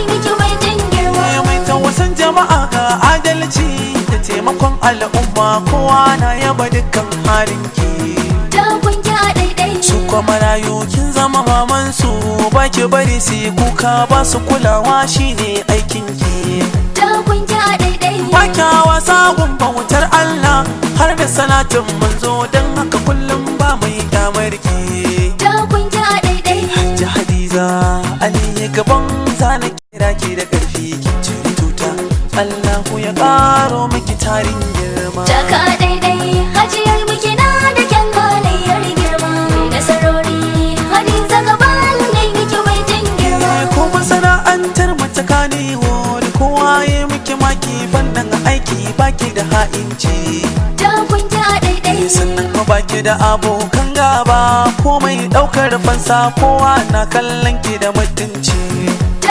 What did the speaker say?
Miki baitin girma. Mai tawasan jama'a ga adalci da taimakon al'umma, kowa na yaba dukkan halinki. Takun ki a ɗaiɗai. Su kuma marayu kin zama maman su, baki bari su yi kuka, ba su kulawa shine aikin ki. Takun ki a ɗaiɗai. Ba kya wasa gun bautar Allah har da salatin manzo, don haka kullum ba mai kyamar ki. Takun ki a ɗaiɗai. Hajji Hadiza Ali gaban zana kira ki da karfi, kin cire tuta, Allahu ya karo miki tarin girma. Taka daidai, hajiyar muke na da kyan halayyar girma. Mai nasarori, Hadiza gaban ne miki baitin girma. Ko masana'antar mace kane wani kowa ya miki maki, fannin aiki baki da ha'inci. Takun ki a daidai. Sannan ma baki da abokan gaba komai daukar fansa, kowa na kallon ki da mutunci.